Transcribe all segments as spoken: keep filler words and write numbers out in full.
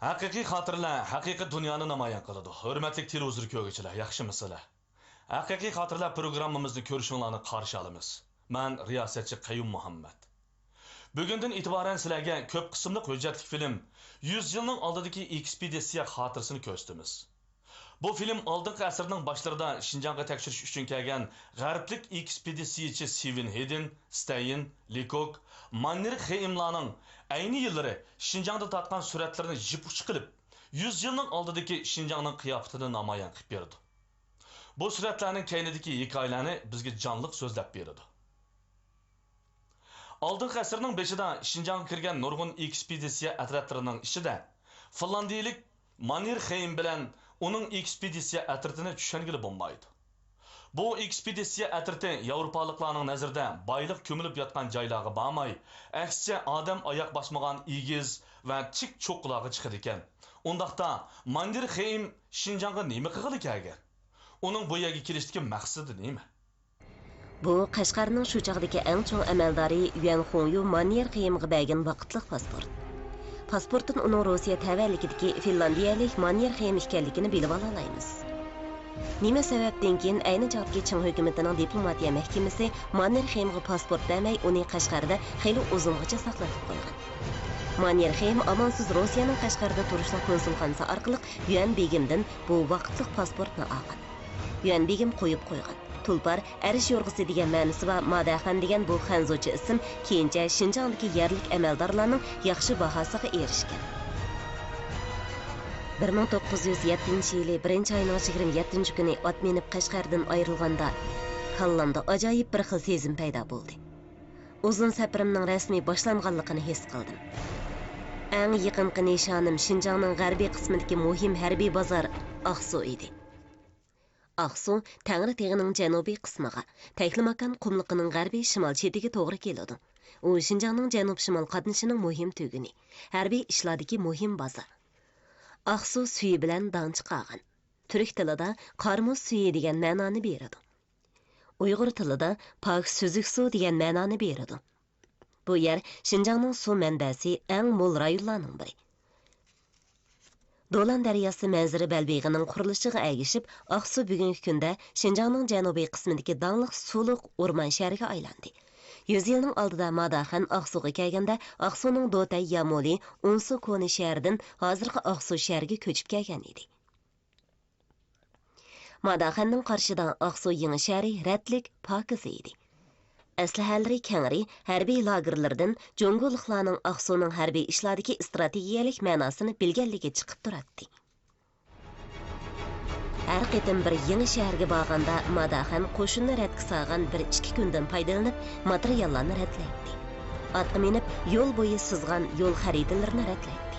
ھەقىقىي خاتىرىلەر ھەقىقىي دۇنيانى نامايان قىلىدۇ. ھۆرمەتلىك تېلېۋىزور كۆرگۈچىلەر، ياخشىمۇسىلەر؟ ھەقىقىي خاتىرىلەر پروگراممىمىزنى كۆرۈشۈڭلارنى قارشى ئالىمىز. مەن رىياسەتچى قەييۇم مۇھەممەد. بۈگۈندىن ئېتىبارەن سىلەرگە كۆپ قىسىملىق ھۆججەتلىك فىلىم يۈز يىلنىڭ ئالدىدىكى ئېكسپېدىتسىيە خاتىرىسىنى كۆرسىتىمىز. بۇ فىلىم ئالدىنقى ئەسىرنىڭ باشلىرىدا شىنجاڭغا تەكشۈرۈش ئۈچۈن كەلگەن غەربلىك ئېكسپېدىتسىيىچى سىۋېن ھېدىن، ستەين، لېكوك، ماننېر خېئىملارنىڭ ئەينى يىللىرى شىنجاڭدا تارتقان سۈرەتلىرىنى يىپ ئۇچى قىلىپ، يۈز يىلنىڭ ئالدىدىكى شىنجاڭنىڭ قىياپىتىنى نامايان قىلىپ بېرىدۇ. بۇ سۈرەتلەرنىڭ كەينىدىكى ھېكايىلەرنى بىزگە جانلىق سۆزلەپ بېرىدۇ. ئالدىنقى ئەسىرنىڭ بېشىدا شىنجاڭغا كىرگەن نۇرغۇن ئېكسپېدىتسىيە ئەترەتلىرىنىڭ ئىچىدە فىنلاندىيىلىك ماننېرخېيم بىلەن ئۇنىڭ ئېكسپېدىتسىيە ئەترىتىنى چۈشەنگىلى بولمايدۇ. بۇ ئېكسپېدىتسىيە ئەترىتى ياۋروپالىقلارنىڭ نەزىرىدە بايلىق كۆمۈلۈپ ياتقان جايلارغا بارماي، ئەكسىچە ئادەم ئاياق باسمىغان ئېگىز ۋە تىك چوققىلارغا چىقىدىكەن. ئۇنداقتا ماننېرخېيم شىنجاڭغا نېمە قىلغىلى كەلگەن؟ ئۇنىڭ بۇ يەرگە كېلىشتىكى مەقسىتى نېمە؟ بۇ قەشقەرنىڭ شۇ چاغدىكى ئەڭ چوڭ ئەمەلدارى يۈەن خۇڭيۇ ماننېرخېيمغا بەرگەن ۋاقىتلىق پاسپورت. پاسپورتتىن ئۇنىڭ روسىيە تەۋەلىكىدىكى فىنلاندىيەلىك ماننېرخېيم ئىكەنلىكىنى بىلىۋالالايمىز. نېمە سەۋەبتىنكىن ئەينى چاغدىكى چىڭ ھۆكۈمىتىنىڭ دىپلوماتىيە مەھكىمىسى ماننېرخېيمغا پاسپورت بەرمەي، ئۇنى قەشقەردە خېلى ئۇزۇنغىچە ساقلىتىپ قالغان. ماننېرخېيم ئامالسىز روسىيەنىڭ قەشقەردە تۇرۇشلۇق كونسۇلخانىسى ئارقىلىق يۈەن بېگىمدىن بۇ ۋاقىتلىق پاسپورتنى ئالغان. يۈەن بېگىم قويۇپ قويغان. تۇلپار، ئەرش يورغىسى دېگەن مەنىسى بار مادەخەن دېگەن بۇ خەنزۇچە ئىسىم كېيىنچە شىنجاڭدىكى يەرلىك ئەمەلدارلارنىڭ ياخشى باھاسىغا ئېرىشكەن. بىر مىڭ توققۇز يۈز يەتتىنچى يىلى بىرىنچى ئاينىڭ يىگىرمە يەتتىنچى كۈنى ئات مىنىپ قەشقەردىن ئايرىلغاندا، كاللامدا ئاجايىپ بىر خىل سېزىم پەيدا بولدى. ئۇزۇن سەپىرىمنىڭ رەسمىي باشلانغانلىقىنى ھېس قىلدىم. ئەڭ يېقىنقى نىشانىم شىنجاڭنىڭ غەربىي قىسمىدىكى مۇھىم ھەربىي بازار ئاقسۇ ئىدى. ئاقسۇ تەڭرىتېغىنىڭ جەنۇبىي قىسمىغا، تەكلىماكان قۇملۇقىنىڭ غەربىي شىمال چېتىگە توغرا كېلىدۇ. ئۇ شىنجاڭنىڭ جەنۇب-شىمال قاتنىشىنىڭ مۇھىم تۈگۈنى، ھەربىي ئىشلاردىكى مۇھىم بازار. ئاقسۇ سۈيى بىلەن داڭ چىقارغان. تۈرك تىلىدا قارمۇز سۈيى دېگەن مەنانى بېرىدۇ. ئۇيغۇر تىلىدا پاك سۈزۈك سۇ دېگەن مەنانى بېرىدۇ. بۇ يەر شىنجاڭنىڭ سۇ مەنبەسى ئەڭ مول رايونلارنىڭ بىرى. دولان دەرياسى مەنزىرە بەلبېغىنىڭ قۇرۇلۇشىغا ئەگىشىپ، ئاقسۇ بۈگۈنكى كۈندە شىنجاڭنىڭ جەنۇبىي قىسمىدىكى داڭلىق سۇلۇق ئورمان شەھىرىگە ئايلاندى. يۈز يىلنىڭ ئالدىدا ماداخەن ئاقسۇغا كەلگەندە، ئاقسۇنىڭ دوتەي يامۇلى ئونسۇ كونا شەھىرىدىن ھازىرقى ئاقسۇ شەھىرىگە كۆچۈپ كەلگەن ئىدى. ماداخەننىڭ قارشىدا ئاقسۇ يېڭى شەھىرى رەتلىك، پاكىز ئىدى. ئەسلىھەلىرى كەڭرى، ھەربىي لاگېرلىرىدىن جۇڭگولۇقلارنىڭ ئاقسۇنىڭ ھەربىي ئىشلاردىكى ئىستراتېگىيەلىك مەناسىنى بىلگەنلىكى چىقىپ تۇراتتى. ھەر قېتىم بىر يېڭى شەھەرگە بارغاندا، ماداخەن قوشۇننى رەتكە سالغان بىر ئىككى كۈندىن پايدىلىنىپ، ماتېرىياللارنى رەتلەيتتى. ئاتقا مىنىپ، يول بويى سىزغان يول خەرىتىلىرىنى رەتلەيتتى.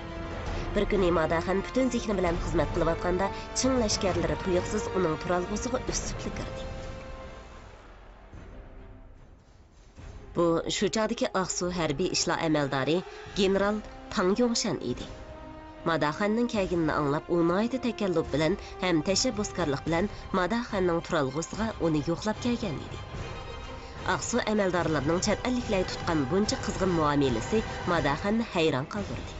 بىر كۈنى ماداخەن پۈتۈن زېھنى بىلەن خىزمەت قىلىۋاتقاندا، چىڭ لەشكەرلىرى تۇيۇقسىز ئۇنىڭ تۇرالغۇسىغا ئۈسسۈپلا كىردى. بۇ شۇ چاغدىكى ئاقسۇ ھەربىي ئىشلار ئەمەلدارى گېنېرال تاڭ يۇڭشەن ئىدى. ماداخەننىڭ كەلگىنىنى ئاڭلاپ، ئۇ ناھايىتى تەكەللۇپ بىلەن ھەم تەشەببۇسكارلىق بىلەن ماداخەننىڭ تۇرالغۇسىغا ئۇنى يوقلاپ كەلگەن ئىدى. ئاقسۇ ئەمەلدارلىرىنىڭ چەت ئەللىكلەرگە تۇتقان بۇنچە قىزغىن مۇئامىلىسى ماداخەننى ھەيران قالدۇردى.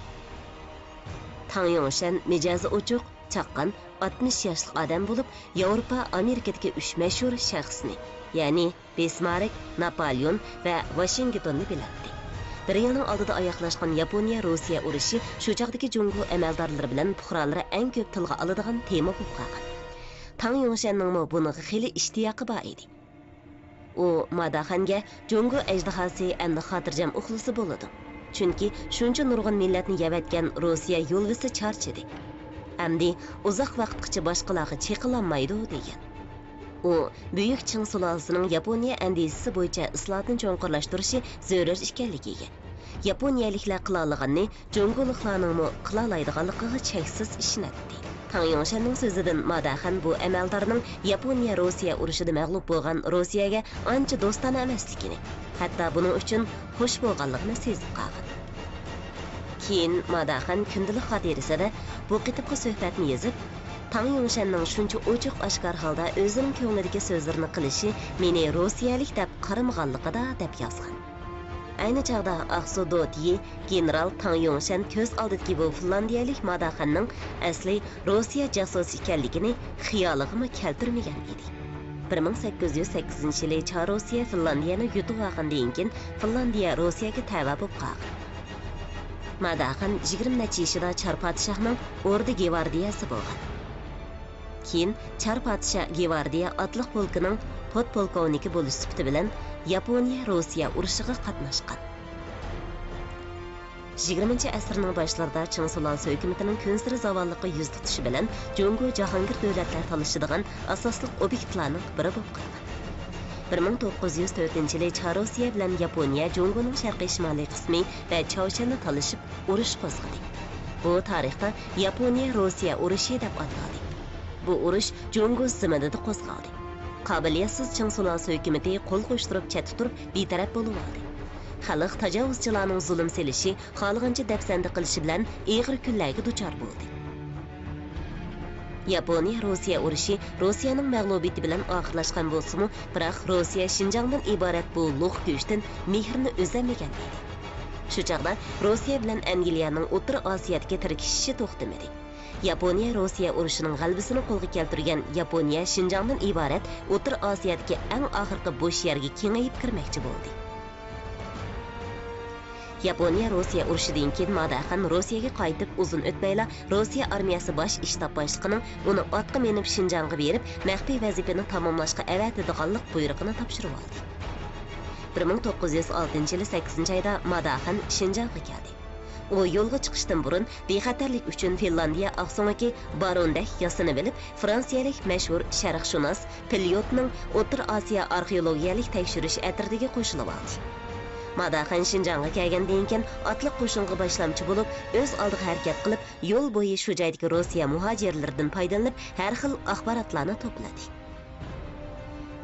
تاڭ يۇڭشەن مىجەزى ئوچۇق، چاققان، ئاتمىش ياشلىق ئادەم بولۇپ، ياۋروپا، ئامېرىكىدىكى ئۈچ مەشھۇر شەخسنى، يەنى بىسمارك، ناپالېئون ۋە ۋاشىنگتوننى بىلەتتى. بىر يىلنىڭ ئالدىدا ئاياغلاشقان ياپونىيە-روسىيە ئۇرۇشى شۇ چاغدىكى جۇڭگو ئەمەلدارلىرى بىلەن پۇقرالىرى ئەڭ كۆپ تىلغا ئالىدىغان تېما بولۇپ قالغان. تاڭ يۇڭشەننىڭمۇ بۇنىڭغا خېلى ئىشتىياقى بار ئىدى. ئۇ ماداخەنگە جۇڭگو ئەجدىھاسى ئەمدى خاتىرجەم ئۇخلىسا بولىدۇ. چۈنكى شۇنچە نۇرغۇن مىللەتنى يەۋەتكەن روسىيە يولۋىسى چارچىدى. ئەمدى ئۇزاق ۋاقىتقىچە باشقىلارغا چېقىلالمايدۇ، دېگەن. ئۇ بۈيۈك چىڭ سۇلالىسىنىڭ ياپونىيە ئەندىزىسى بويىچە ئىسلاھاتنى چوڭقۇرلاشتۇرۇشى زۆرۈر ئىكەنلىكىگە، ياپونىيەلىكلەر قىلالىغاننى جۇڭگولۇقلارنىڭمۇ قىلالايدىغانلىقىغا چەكسىز ئىشىنەتتى. تاڭ يۇڭشەننىڭ سۆزىدىن ماداخەن بۇ ئەمەلدارنىڭ ياپونىيە-روسىيە ئۇرۇشىدا مەغلۇپ بولغان روسىيەگە ئانچە دوستانە ئەمەسلىكىنى، ھەتتا بۇنىڭ ئۈچۈن خوش بولغانلىقىنى سېزىپ قالغان. كېيىن ماداخەن كۈندىلىك خاتىرىسىدە بۇ قېتىمقى سۆھبەتنى يېزىپ، تاڭ يۇڭشەننىڭ شۇنچە ئوچۇق-ئاشكارا ھالدا ئۆزىنىڭ كۆڭلىدىكى سۆزلىرىنى قىلىشى مېنى روسىيەلىك دەپ قارىمىغانلىقىدا، دەپ يازغان. ئەينى چاغدا ئاقسۇ دوتيى گېنېرال تاڭ يۇڭشەن كۆز ئالدىدىكى بۇ فىنلاندىيەلىك ماداخاننىڭ ئەسلى روسىيە جاسۇسى ئىكەنلىكىنى خىيالىغىمۇ كەلتۈرمىگەن ئىدى. بىر مىڭ سەككىز يۈز سەككىزىنچى يىلى چار روسىيە فىنلاندىيەنى يۇتۇۋالغاندىن كېيىن، فىنلاندىيە روسىيەگە تەۋە بولۇپ قالغان. ماداخان يىگىرمە نەچچە يېشىدا چار پادىشاھنىڭ ئوردا گۋاردىيەسى بولغان. كېيىن چار پادىشاھ گۋاردىيە ئاتلىق پولكىنىڭ پودپولكوۋنىكى بولۇش سۈپىتى بىلەن ياپونىيە-روسىيە ئۇرۇشىغا قاتناشقان. يىگىرمىنچى ئەسىرنىڭ باشلىرىدا چىڭ سۇلالىسى ھۆكۈمىتىنىڭ كۈنسېرى زاۋاللىققا يۈز تۇتۇشى بىلەن جۇڭگو جاھانگىر دۆلەتلەر تالىشىدىغان ئاساسلىق ئوبيېكتلارنىڭ بىرى بولۇپ قالغان. بىر مىڭ توققۇز يۈز تۆتىنچى يىلى چار روسىيە بىلەن ياپونىيە جۇڭگونىڭ شەرقىي شىمالىي قىسمى ۋە چاۋشيەننى تالىشىپ، ئۇرۇش قوزغىدى. بۇ تارىختا ياپونىيە-روسىيە ئۇرۇشى دەپ ئاتالدى. بۇ ئۇرۇش جۇڭگو زېمىنىدا قوزغالدى. قابىلىيەتسىز چىڭ سۇلالىسى ھۆكۈمىتى قول قوشتۇرۇپ چەتتە تۇرۇپ بىتەرەپ بولۇۋالدى. خەلق تاجاۋۇزچىلارنىڭ زۇلۇم سېلىشى، خالىغانچە دەپسەندە قىلىشى بىلەن ئېغىر كۈنلەرگە دۇچار بولدى. ياپونىيە-روسىيە ئۇرۇشى روسىيەنىڭ مەغلۇبىيىتى بىلەن ئاخىرلاشقان بولسىمۇ، بىراق روسىيە شىنجاڭدىن ئىبارەت بۇ لوق گۆشتىن مېھرىنى ئۈزەلمىگەن ئىدى. شۇ چاغدا روسىيە بىلەن ئەنگلىيەنىڭ ئوتتۇرا ئاسىيادىكى تىركىشىشى توختىمىدى. ياپونىيە-روسىيە ئۇرۇشىنىڭ غەلىبىسىنى قولغا كەلتۈرگەن ياپونىيە شىنجاڭدىن ئىبارەت ئوتتۇرا ئاسىيادىكى ئەڭ ئاخىرقى بوش يەرگە كېڭىيىپ كىرمەكچى بولدى. ياپونىيە-روسىيە ئۇرۇشىدىن كېيىن ماداخان روسىيەگە قايتىپ ئۇزۇن ئۆتمەيلا، روسىيە ئارمىيەسى باش ئىشتاب باشلىقىنىڭ ئۇنى ئاتقا مىنىپ شىنجاڭغا بېرىپ، مەخپىي ۋەزىپىنى تاماملاشقا ئەۋەتىدىغانلىق بۇيرۇقىنى تاپشۇرۇۋالدى. بىر مىڭ توققۇز يۈز ئالتىنچى يىلى سەككىزىنچى ئايدا ماداخان شىنجاڭغا كەلدى. ئۇ يولغا چىقىشتىن بۇرۇن بىخەتەرلىك ئۈچۈن فىنلاندىيە ئاقسۆڭىكى بارون دەك ياسىنىۋېلىپ، فرانسىيەلىك مەشھۇر شەرقشۇناس پېليوتنىڭ ئوتتۇرا ئاسىيا ئارخېئولوگىيەلىك تەكشۈرۈش ئەترىتىگە قوشۇلۇۋالدى. ماداخان شىنجاڭغا كەلگەندىن كېيىن، ئاتلىق قوشۇنغا باشلامچى بولۇپ، ئۆز ئالدىغا ھەرىكەت قىلىپ، يول بويى شۇ جايدىكى روسىيە مۇھاجىرلىرىدىن پايدىلىنىپ، ھەر خىل ئاخباراتلارنى توپلىدى.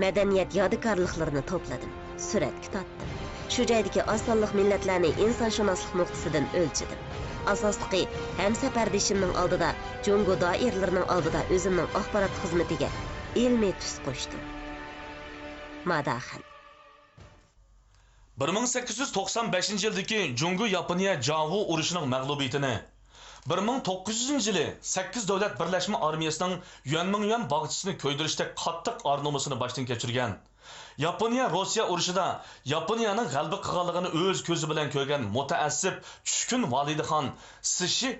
مەدەنىيەت يادىكارلىقلىرىنى توپلىدىم، سۈرەتكە تارتتىم. شۇ جايدىكى ئاز سانلىق مىللەتلەرنى ئىنسانشۇناسلىق نۇقتىسىدىن ئۆلچىدىم. ئاساسلىقى، ھەمسەپەردىشىمنىڭ ئالدىدا، جۇڭگو دائىرىلىرىنىڭ ئالدىدا ئۆزۈمنىڭ ئاخبارات خىزمىتىگە ئىلمىي تۈس قوشتۇم. ماداخان. بىر مىڭ سەككىز يۈز توقسان بەشىنچى يىلدىكى جۇڭگو ياپونىيە جاۋۇ ئۇرۇشىنىڭ مەغلۇبىيىتىنى، بىر مىڭ توققۇز يۈزىنچى يىلى سەككىز دۆلەت بىرلەشمە ئارمىيەسىنىڭ يۈەنمىڭيۈەن باغچىسىنى كۆيدۈرۈشتەك قاتتىق ئار-نومۇسىنى باشتىن كەچۈرگەن، ياپونىيە روسىيە ئۇرۇشىدا ياپونىيەنىڭ غەلىبە قىلغانلىقىنى ئۆز كۆزى بىلەن كۆرگەن مۇتەئەسسىپ، چۈشكۈن ۋالىدىخان سىشى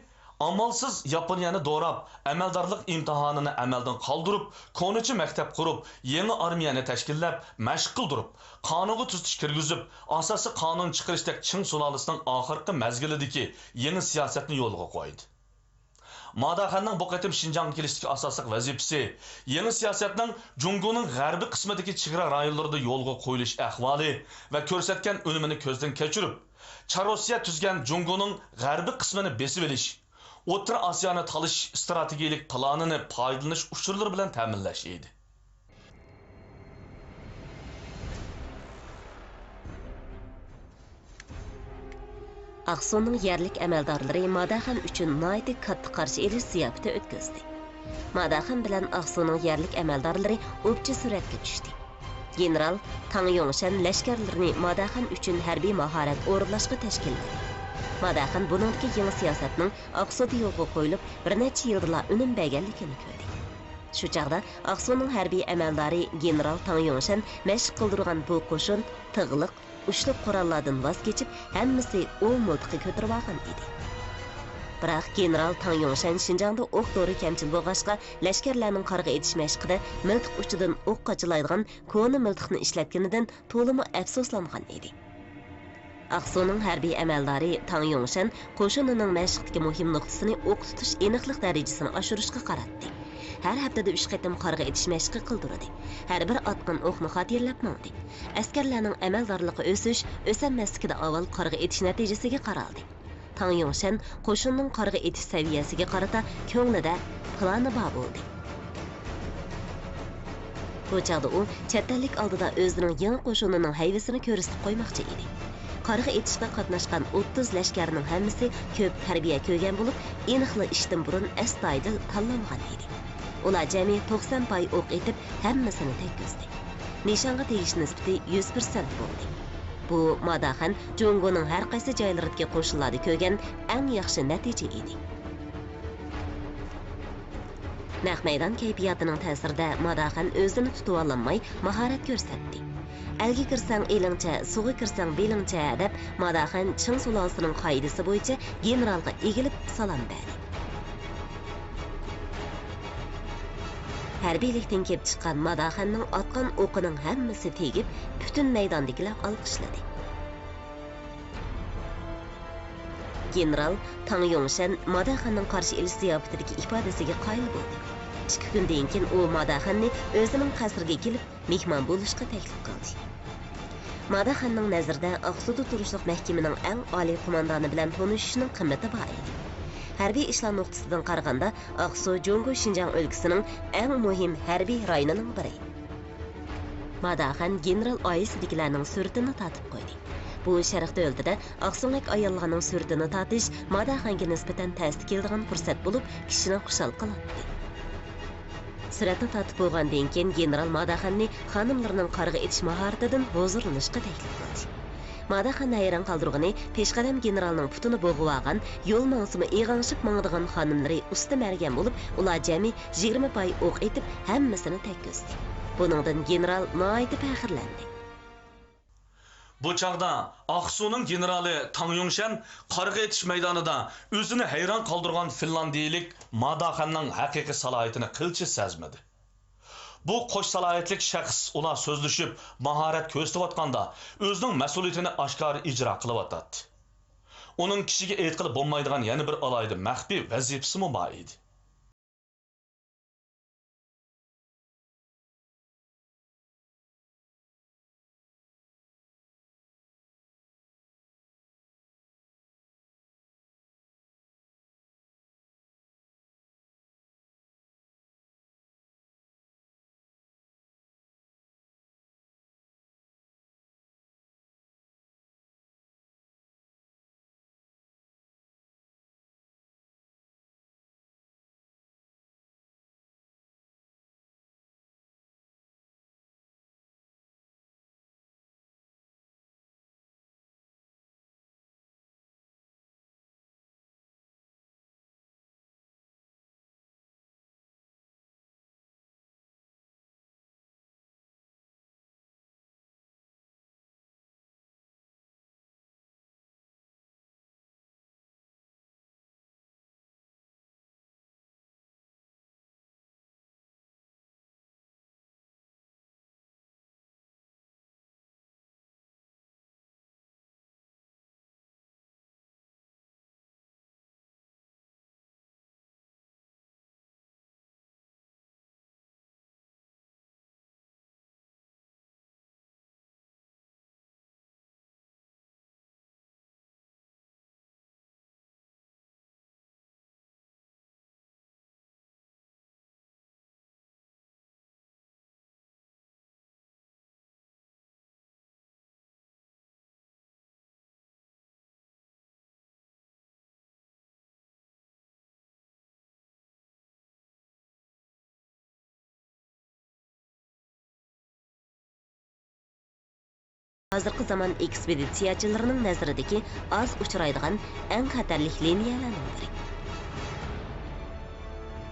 ئامالسىز ياپونىيەنى دوراپ، ئەمەلدارلىق ئىمتىھانىنى ئەمەلدىن قالدۇرۇپ، كونىچە مەكتەپ قۇرۇپ، يېڭى ئارمىيەنى تەشكىللەپ، مەشىق قىلدۇرۇپ، قانۇنغا تۈزىتىش كىرگۈزۈپ، ئاساسىي قانۇن چىقىرىشتەك چىڭ سۇلالىسىنىڭ ئاخىرقى مەزگىلىدىكى يېڭى سىياسەتنى يولغا قويدى. ماداخاننىڭ بۇ قېتىم شىنجاڭغا كېلىشتىكى ئاساسلىق ۋەزىپىسى يېڭى سىياسەتنىڭ جۇڭگونىڭ غەربىي قىسمىدىكى چېگرا رايونلىرىدا يولغا قويۇلۇش ئەھۋالى ۋە كۆرسەتكەن ئۈنۈمىنى كۆزدىن كەچۈرۈپ، چار روسىيە تۈزگەن جۇڭگونىڭ غەربىي قىسمىنى بېسىۋېلىش، ئوتتۇرا ئاسىيانى تالىشىش ئىستراتېگىيىلىك پىلانىنى پايدىلىنىش ئۇچۇرلىرى بىلەن تەمىنلەش ئىدى. ئاقسۇنىڭ يەرلىك ئەمەلدارلىرى ماداخان ئۈچۈن ناھايىتى كاتتا قارشى ئېلىش زىياپىتى ئۆتكۈزدى. ماداخان بىلەن ئاقسۇنىڭ يەرلىك ئەمەلدارلىرى ئوپچە سۈرەتكە چۈشتى. گېنېرال تاڭ يۇڭشەن لەشكەرلىرىنى ماداخان ئۈچۈن ھەربىي ماھارەت ئورۇنلاشقا تەشكىللىدى. ماداخان بۇنىڭدىكى يېڭى سىياسەتنىڭ ئاقسۇدا يولغا قويۇلۇپ، بىر نەچچە يىلدىلا ئۈنۈم بەرگەنلىكىنى كۆردى. شۇ چاغدا ئاقسۇنىڭ ھەربىي ئەمەلدارى گېنېرال تاڭ يۇڭشەن مەشىق قىلدۇرغان بۇ قوشۇن تىغلىق، ئۇچلۇق قوراللاردىن ۋاز كېچىپ، ھەممىسى ئوۋ مىلتىقى كۆتۈرۈۋالغان ئىدى. بىراق گېنېرال تاڭ يۇڭشەن شىنجاڭدا ئوق-دورا كەمچىل بولغاچقا، لەشكەرلەرنىڭ قارىغا ئېتىش مەشقىدە مىلتىق ئۇچىدىن ئوق قاچىلايدىغان كونا مىلتىقنى ئىشلەتكىنىدىن تولىمۇ ئەپسۇسلانغان ئىدى. ئاقسۇنىڭ ھەربىي ئەمەلدارى تاڭ يۇڭشەن قوشۇنىنىڭ مەشىقتىكى مۇھىم نۇقتىسىنى ئوق تۇتۇش ئېنىقلىق دەرىجىسىنى ئاشۇرۇشقا قاراتتى. ھەر ھەپتىدە ئۈچ قېتىم قارىغا ئېتىش مەشقى قىلدۇرىدى. ھەر بىر ئاتقان ئوقنى خاتىرىلەپ ماڭدى. ئەسكەرلەرنىڭ ئەمەلدارلىقى ئۆسۈش، ئۆسەلمەسلىكىدە ئاۋۋال قارىغا ئېتىش نەتىجىسىگە قارالدى. تاڭ يۇڭشەن قوشۇننىڭ قارىغا ئېتىش سەۋىيەسىگە قارىتا كۆڭلىدە پىلانى بار بولدى. بۇ چاغدا ئۇ چەت ئەللىك ئالدىدا ئۆزىنىڭ يېڭى قوشۇنىنىڭ ھەيۋىسىنى كۆرسىتىپ قويماقچى ئىدى. قارىغا ئېتىشقا قاتناشقان ئوتتۇز لەشكەرنىڭ ھەممىسى كۆپ تەربىيە كۆرگەن بولۇپ، ئېنىقلا ئىشتىن بۇرۇن ئەستايىدىل تاللانغان ئىدى. ئۇلار جەمئىي توقسان پاي ئوق ئېتىپ، ھەممىسىنى تەگكۈزدى. نىشانغا تېگىش نىسبىتى يۈز پىرسەنت بولدى. بۇ ماداخان جۇڭگونىڭ ھەر قايسى جايلىرىدىكى قوشۇنلاردا كۆرگەن ئەڭ ياخشى نەتىجە ئىدى. نەق مەيدان كەيپىياتىنىڭ تەسىرىدە ماداخان ئۆزىنى تۇتۇۋالالماي ماھارەت كۆرسەتتى. «ئەلگە كىرسەڭ ئېلىڭچە، سۇغا كىرسەڭ بېلىڭچە» دەپ، ماداخان چىڭ سۇلالىسىنىڭ قائىدىسى بويىچە گېنېرالغا ئېگىلىپ سالام بەردى. ھەربىيلىكتىن كېلىپ چىققان ماداخاننىڭ ئاتقان ئوقىنىڭ ھەممىسى تېگىپ، پۈتۈن مەيداندىكىلەر ئالقىشلىدى. گېنېرال تاڭ يۇڭشەن ماداخاننىڭ قارشى ئېلىش زىياپىتىدىكى ئىپادىسىگە قايىل بولدى. ئىككى كۈندىن كېيىن ئۇ ماداخاننى ئۆزىنىڭ قەسرىگە كېلىپ مېھمان بولۇشقا تەكلىپ قىلدى. ماداخاننىڭ نەزىرىدە ئاقسۇدا تۇرۇشلۇق مەھكىمىنىڭ ئەڭ ئالىي قوماندانى بىلەن تونۇشۇشنىڭ قىممىتى بار ئىدى. ھەربىي ئىشلار نۇقتىسىدىن قارىغاندا، ئاقسۇ جۇڭگو شىنجاڭ ئۆلكىسىنىڭ ئەڭ مۇھىم ھەربىي رايونىنىڭ بىرى. ماداخان گېنېرال ئائىلىسىدىكىلەرنىڭ سۈرىتىنى تارتىپ قويدى. بۇ شەرق دۆلىتىدە ئاقسۆڭەك ئاياللارنىڭ سۈرىتىنى تارتىش ماداخانغا نىسبەتەن تەستە كېلىدىغان پۇرسەت بولۇپ، كىشىنى خۇشال قىلاتتى. سۈرەتنى تارتىپ بولغاندىن كېيىن، گېنېرال ماداخاننى خانىملىرىنىڭ قارغا ئېتىش ماھارىتىدىن ھۇزۇرلىنىشقا تەكلىپ قىلدى. ماداخاننى ھەيران قالدۇرغىنى، پېشقەدەم گېنېرالنىڭ پۇتىنى بوغۇۋالغان، يول ماڭسىمۇ ئېغىڭشىپ ماڭىدىغان خانىملىرى ئۇستا مەرگەن بولۇپ، ئۇلار جەمئىي يىگىرمە پاي ئوق ئېتىپ، ھەممىسىنى تەگكۈزدى. بۇنىڭدىن گېنېرال ناھايىتى پەخىرلەندى. بۇ چاغدا ئاقسۇنىڭ گېنېرالى تاڭ يۇڭشەن قارغا ئېتىش مەيدانىدا ئۆزىنى ھەيران قالدۇرغان فىنلاندىيىلىك ماداخاننىڭ ھەقىقىي سالاھىيىتىنى قىلچە سەزمىدى. بۇ قوش سالاھىيەتلىك شەخس ئۇلار سۆزلىشىپ، ماھارەت كۆرسىتىۋاتقاندا، ئۆزىنىڭ مەسئۇلىيىتىنى ئاشكارا ئىجرا قىلىۋاتاتتى. ئۇنىڭ كىشىگە ئېيتقىلى بولمايدىغان يەنە بىر ئالاھىدە مەخپىي ۋەزىپىسىمۇ بار ئىدى. ھازىرقى زامان ئېكسپېدىتسىيەچىلىرىنىڭ نەزىرىدىكى ئاز ئۇچرايدىغان ئەڭ خەتەرلىك لىنىيەلەرنىڭ بىرى.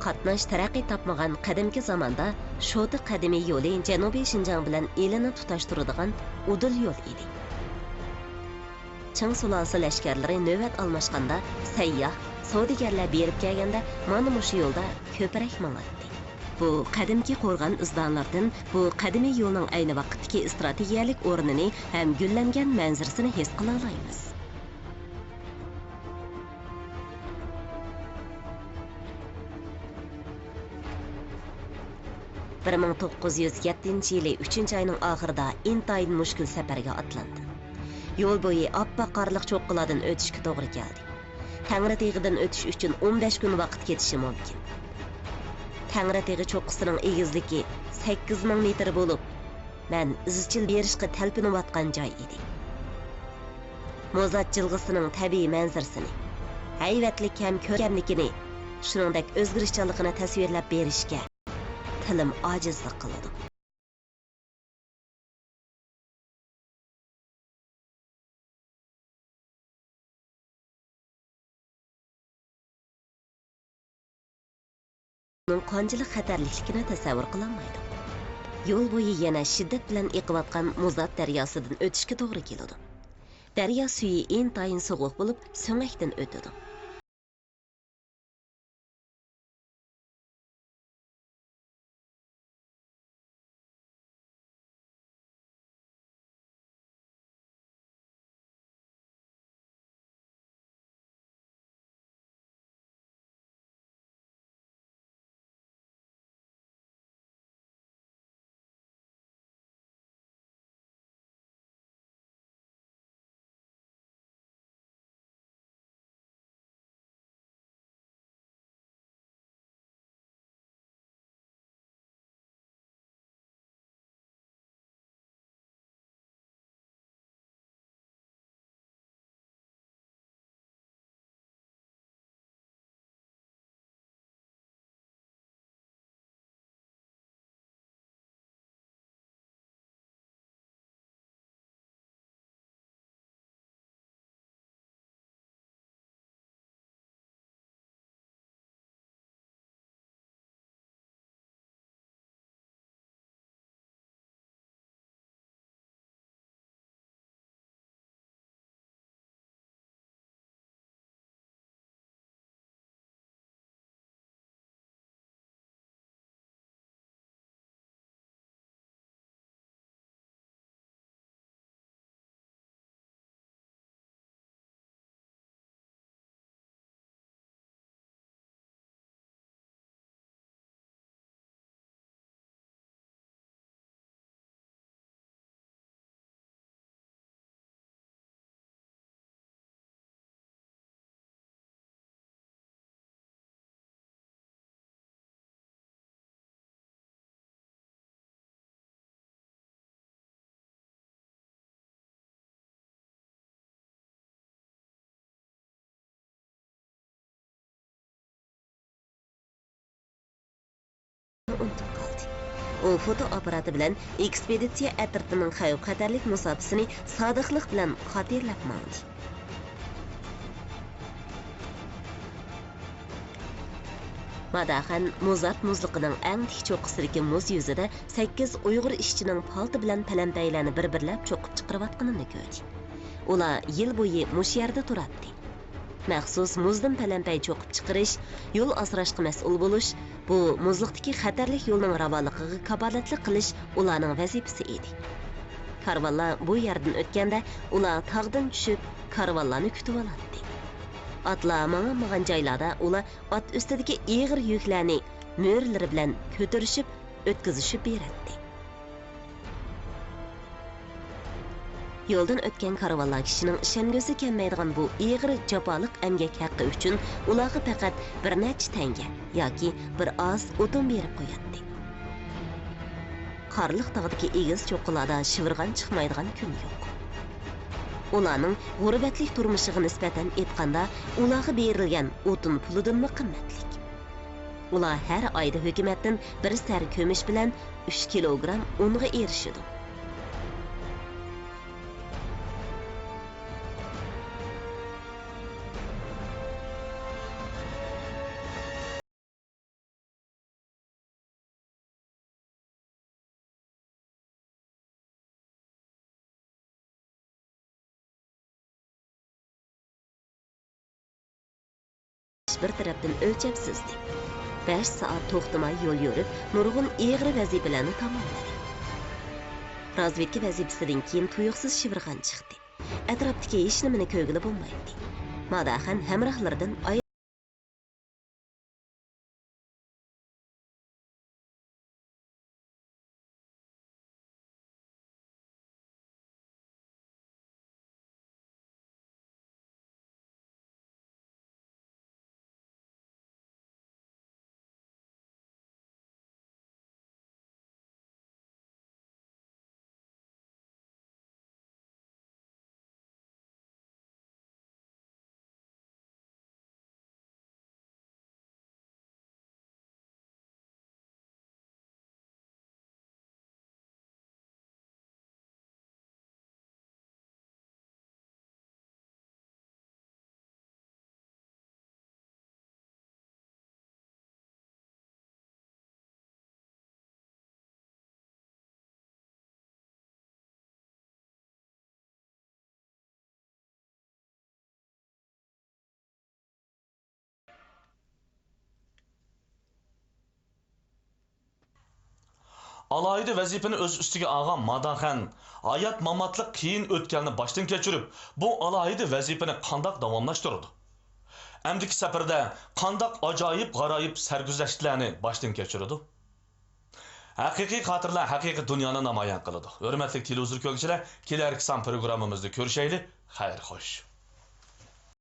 قاتناش تەرەققىي تاپمىغان قەدىمكى زاماندا شوتا قەدىمىي يولى جەنۇبىي شىنجاڭ بىلەن ئىلىنى تۇتاشتۇرىدىغان ئۇدۇل يول ئىدى. چىڭ سۇلالىسى لەشكەرلىرى نۆۋەت ئالماشقاندا، سەيياھ، سودىگەرلەر بېرىپ كەلگەندە مانا مۇشۇ يولدا كۆپرەك ماڭاتتى. بۇ قەدىمكى قورغان ئىزنالاردىن بۇ قەدىمىي يولنىڭ ئەينى ۋاقىتتىكى ئىستراتېگىيەلىك ئورنىنى ھەم گۈللەنگەن مەنزىرىسىنى ھېس قىلالايمىز. بىر مىڭ توققۇز يۈز يەتتىنچى يىلى ئۈچىنچى ئاينىڭ ئاخىرىدا ئىنتايىن مۈشكۈل سەپەرگە ئاتلاندىم. يول بويى ئاپئاق قارلىق چوققىلاردىن ئۆتۈشكە توغرا كەلدى. تەڭرىتېغىدىن ئۆتۈش ئۈچۈن ئون بەش كۈن ۋاقىت كېتىشى مۇمكىن. تەڭرىتېغى چوققىسىنىڭ ئېگىزلىكى سەككىز مىڭ مېتىر بولۇپ، مەن ئىزچىل بېرىشقا تەلپۈنۈۋاتقان جاي ئىدى. موزات جىلغىسىنىڭ تەبىئىي مەنزىرىسىنى، ھەيۋەتلىك ھەم كۆركەملىكىنى، شۇنىڭدەك ئۆزگىرىشچانلىقىنى تەسۋىرلەپ بېرىشكە تىلىم ئاجىزلىق قىلىدۇ. ئۇنىڭ قانچىلىك خەتەرلىكلىكىنى تەسەۋۋۇر قىلالمايدۇ. يول بويى يەنە شىددەت بىلەن ئېقىۋاتقان مۇزات دەرياسىدىن ئۆتۈشكە توغرا كېلىدۇ. دەريا سۈيى ئىنتايىن سوغۇق بولۇپ، سۆڭەكتىن ئۆتىدۇ. ئۇنتۇپ قالدى. ئۇ فوتو ئاپپاراتى بىلەن ئېكسپېدىتسىيە ئەترىتىنىڭ خەۋپ-خەتەرلىك مۇساپىسىنى سادىقلىق بىلەن خاتىرىلەپ ماڭدى. ماداخەن مۇزات مۇزلۇقىنىڭ ئەڭ تىك چوققىسىدىكى مۇز يۈزىدە سەككىز ئۇيغۇر ئىشچىنىڭ پالتا بىلەن پەلەمپەيلەرنى بىر-بىرلەپ چوقۇپ چىقىرىۋاتقىنىنى كۆردى. ئۇلار يىل بويى مۇشۇ يەردە تۇراتتى. مەخسۇس مۇزدىن پەلەمپەي چوقۇپ چىقىرىش، يول ئاسراشقا مەسئۇل بولۇش، بۇ مۇزلۇقتىكى خەتەرلىك يولنىڭ راۋانلىقىغا كاپالەتلىك قىلىش ئۇلارنىڭ ۋەزىپىسى ئىدى. كارۋانلار بۇ يەردىن ئۆتكەندە، ئۇلار تاغدىن چۈشۈپ، كارۋانلارنى كۈتۈۋالاتتى. ئاتلار ماڭالمىغان جايلاردا ئۇلار ئات ئۈستىدىكى ئېغىر يۈكلەرنى مۈرىلىرى بىلەن كۆتۈرۈشۈپ، ئۆتكۈزۈشۈپ بېرەتتى. يولدىن ئۆتكەن كارۋانلار كىشىنىڭ ئىشەنگۈسى كەلمەيدىغان بۇ ئېغىر جاپالىق ئەمگەك ھەققى ئۈچۈن ئۇلارغا پەقەت بىر نەچچە تەڭگە ياكى بىر ئاز ئوتۇن بېرىپ قوياتتى. قارلىق تاغدىكى ئېگىز چوققىلاردا شىۋىرغان چىقمايدىغان كۈن يوق. ئۇلارنىڭ غۇربەتلىك تۇرمۇشىغا نىسبەتەن ئېيتقاندا، ئۇلارغا بېرىلگەن ئوتۇن پۇلىدىنمۇ قىممەتلىك. ئۇلار ھەر ئايدا ھۆكۈمەتتىن بىر سەر كۈمۈش بىلەن ئۈچ كىلوگرام ئۇنغا ئېرىشىدۇ. بىر تەرەپتىن ئۆلچەپ سىزدى. بەش سائەت توختىماي يول يۈرۈپ، نۇرغۇن ئېغىر ۋەزىپىلەرنى تاماملىدى. رازۋېدكا ۋەزىپىسىدىن كېيىن تۇيۇقسىز شىۋىرغان چىقتى. ئەتراپتىكى ھېچنېمىنى كۆرگىلى بولمايتتى. ماداخەن ھەمراھلىرىدىن ئايرىلىپ ئالاھىدە ۋەزىپىنى ئۆز ئۈستىگە ئالغان ماداخەن ھايات-ماماتلىق قىيىن ئۆتكەلنى باشتىن كەچۈرۈپ، بۇ ئالاھىدە ۋەزىپىنى قانداق داۋاملاشتۇرىدۇ؟ ئەمدىكى سەپىرىدە قانداق ئاجايىپ-غارايىپ سەرگۈزەشتلەرنى باشتىن كەچۈرىدۇ؟ ھەقىقىي خاتىرىلەر ھەقىقىي دۇنيانى نامايان قىلىدۇ. ھۆرمەتلىك تېلېۋىزور كۆرگۈچىلەر، كېلەركى سان پروگراممىمىزدا كۆرۈشەيلى. خەير خوش.